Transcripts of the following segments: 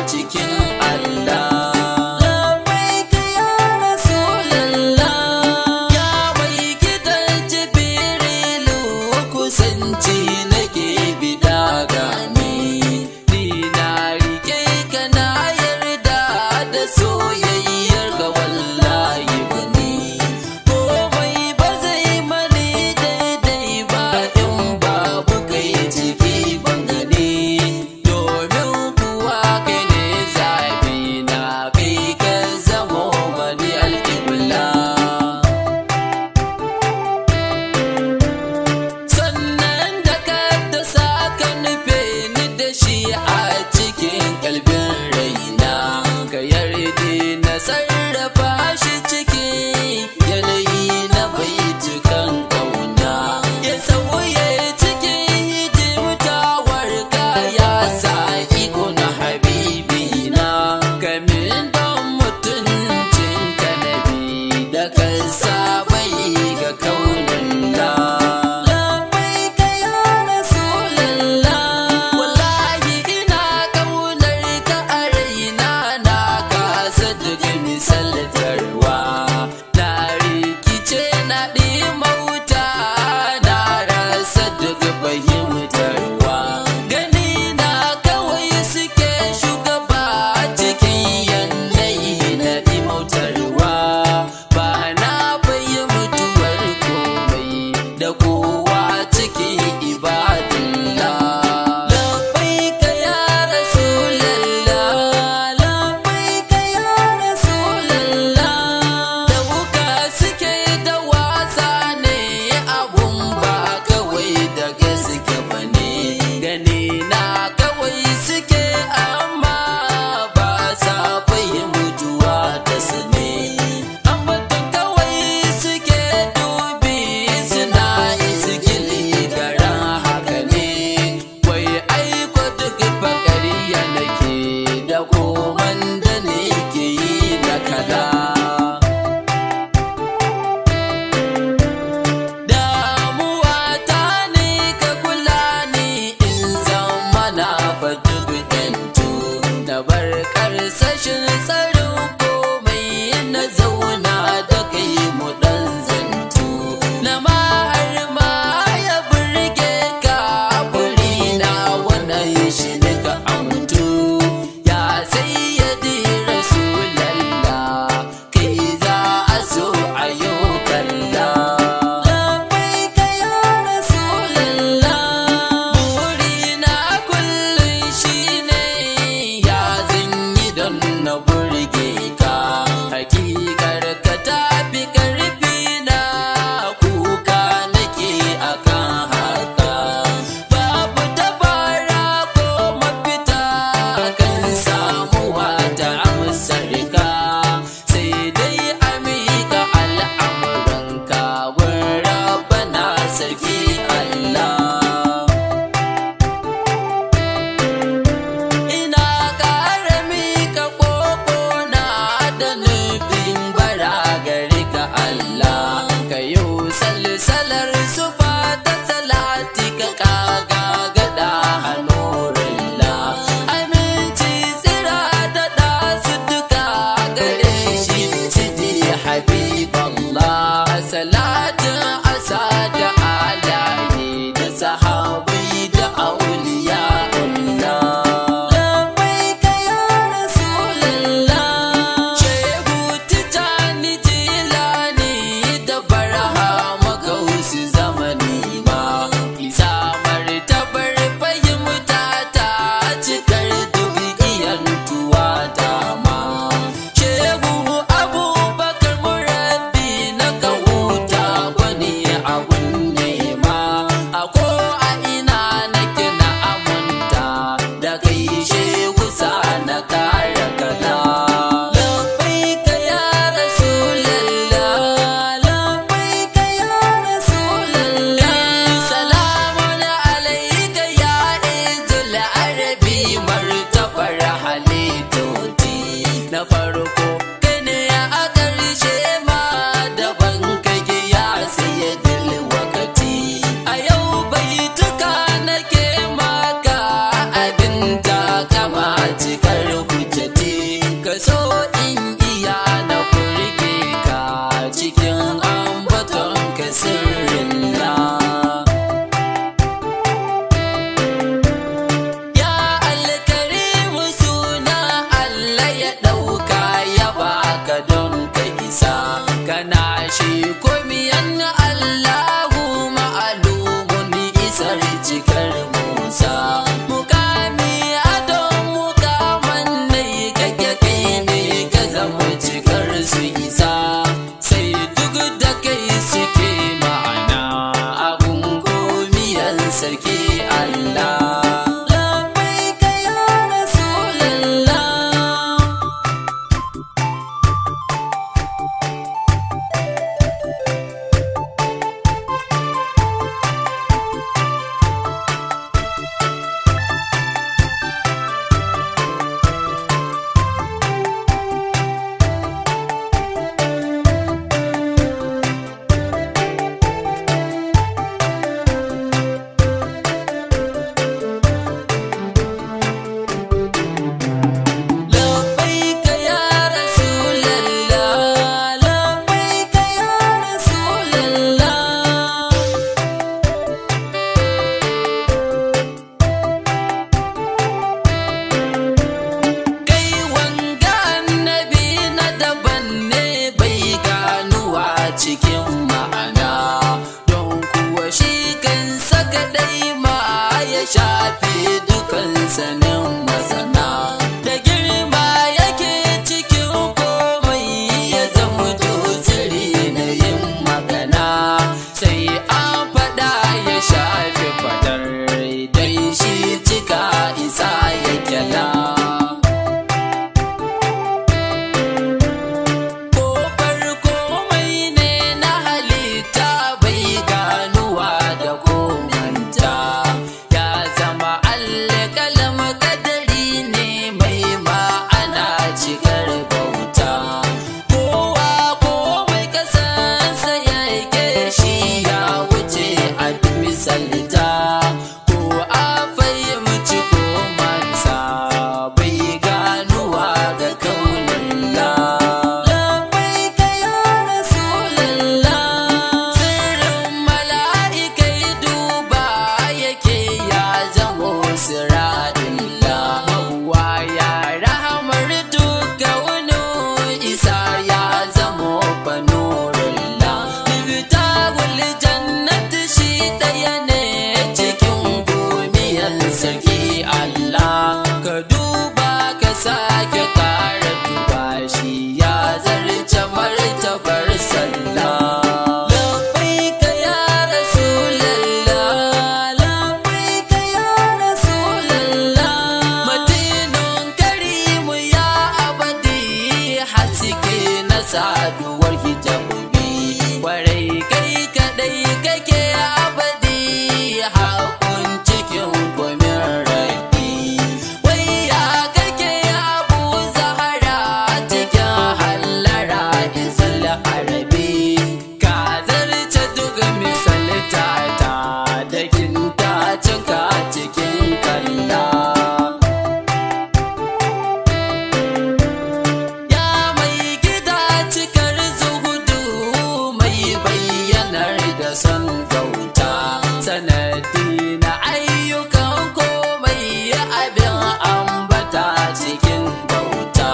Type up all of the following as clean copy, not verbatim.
cikin Allah. Labbaika ya Rasulallah, ya mai gidan Jibrilu, kusanci nake bida gani. Ni na rike ka na yarda da soyayyar ka wallahi bani. Komai ba zai mani daidai ba in babu kai ciki ban gani. Domin kuwa kai ne zabi na, kai ka zamo mani alƙibla. Sannan da ka dasa ka nufe ni da shi a cikin kalbin raina, ka yarda na sarrafa shi cikin yanayi na baitukan kauna. Ya sauye cikin hidimtawar ka ya sa iko na habibina, kamin don mutuncin ka nabi da kan sabai ga kaunin Labbaika ya Rasulallah, wallahi ina ƙaunar ka a raina, na kasa duk misaltarwa. Na rikice na ɗimauta, na rasa duk fahimtarwa. Gani na kawai suke shugaba cikin yanayi na ɗimautarwa. Ba na fahimtuwar komai da kowa cikin ibadullah. Labbaika ya Rasulallah, labbaika ya Rasulallah. Da wuka suke da wasa ne abun ba kawai da gaske bane. Gani na kawai suke amma ba sa fahimtuwa ta sane. Ambaton kawai suke dubi suna izgili garan haka ne. Wai aiko duk bakariya nake da koman da nake yi na kala. Damuwa ta ne ka kula ni in zama na fatu yantu, na bar karsashin tsarin komai na zauna da kai mu dan zantu. Na ma har ma ya burge ka buri na wannan shi ne ka amintu. Ya sayyadi Rasulallah, kai za a so a yau kalla. Labbaika ya Rasulallah, burina kullum shine ya zan yi don saduwar hijabi. Kwarai kai kadai kake abadi hakun cikin komin rabi. Wai ya kake Abu Zahara cikin hallara izul arabi. Ka zarce duk misalta ta da kinta cika cikin kalla. Ya mai gida cikar zuhudu mai bayyanar da son bauta. Sanadi na ayyukan komai abin ambata cikin bauta.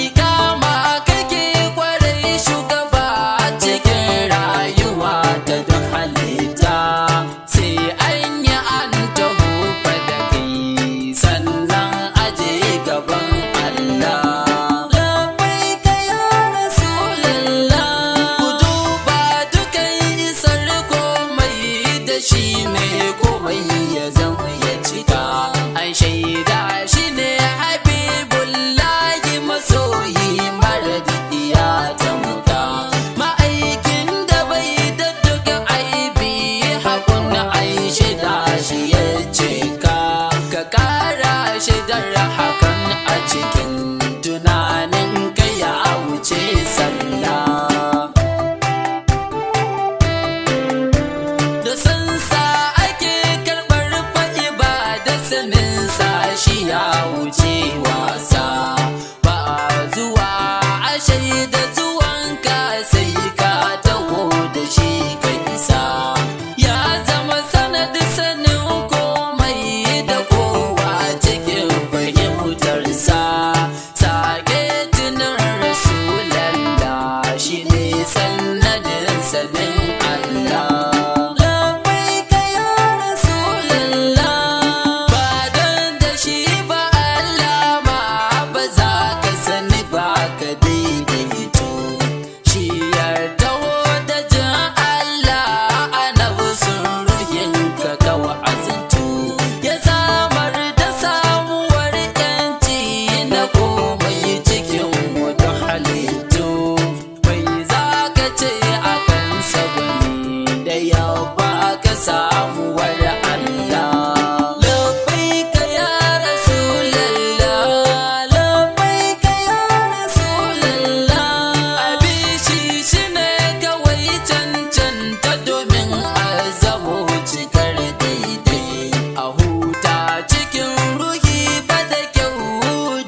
Ikama kake kwarai shugaba cikin rayuwa ta duk halitta. Sai an yi an taho da kai sannan aje gaban Allah. Labbaika ya Rasulallah. Ku duba dukan isar komai da shi ne komai ya zama ya cika. An shaida shi ne Habibullahi masoyi mara iya ta muka. Ma'aikin da bai da duk aibi hakun an shaida shi ya cika. Ka kara shaidar hakan a cikin tunanin ka ya wuce sallah. Da sansa ake karɓar faɗi ba da saninsa shi ya wuce wasa. Ba zuwa a shaida zuwanka sai ka taho da shi ka isa. Ya zama sanadi sanin komai da kowa cikin fahimtarsa. Sake tunan Rasulallah shi ne sanadin sanin Allah. Labbaika ya Rasulallah. Ba don da shi ba Allah ma ba za ka sani ba ka daidaito. Shi ya taho da jin Allah annabi sun ruhin ka kawa azantu. Ya samar da samuwar yanci na komai cikin wata halittu. Mai za ka ce a kan sabani da ya baka samuwar Allah. Labbaika ya Rasulallah, labbaika ya Rasulallah. Abishi shi ne kawai cancanta domin azamo cikar daidai. A huta cikin ruhi ba da kyau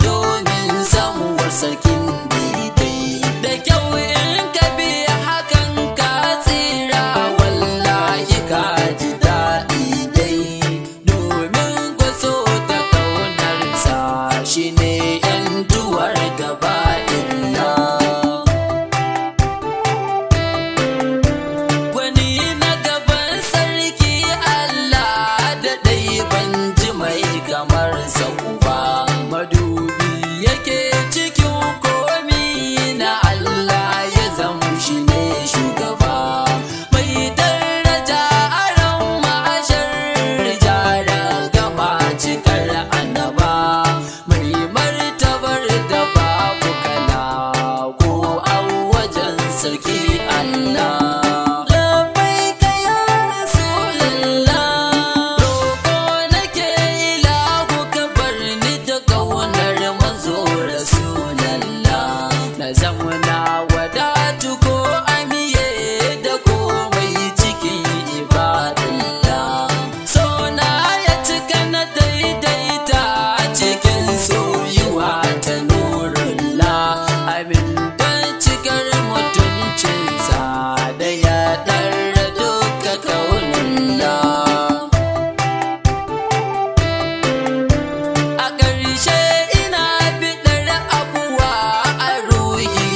domin samuwar sarkin daidai. Da kyau in ka bi hakan ka tsira wallahi ka ji daɗi dai. Domin kwaso ta kaunarsa shi ne 'yantuwar gaba illa. Wani na gaban sarki Allah da ɗai ban ji mai kamar sa uba. Madubi yake cikin komi na Allah ya zam shi ne shugaba. Mai daraja aron ma'ashar jara gama cikar annaba. Mai martabar da babu kala ko a wajen sarki Allah. Labbaika ya Rasulallah. Roƙo nake ilahu ka bar ni da ƙaunar manzo Rasulallah. Na zauna wadatu ko amiye da komai cikin ibadallah. Sona ya cika na daidaita cikin soyuwa ta nurullah. Abin don cikar mutuncinsa da ya ɗara duka kaunullah. A ƙarshe ina biɗar abuwa a ruhi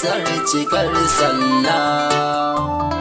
Isar cikar sallah.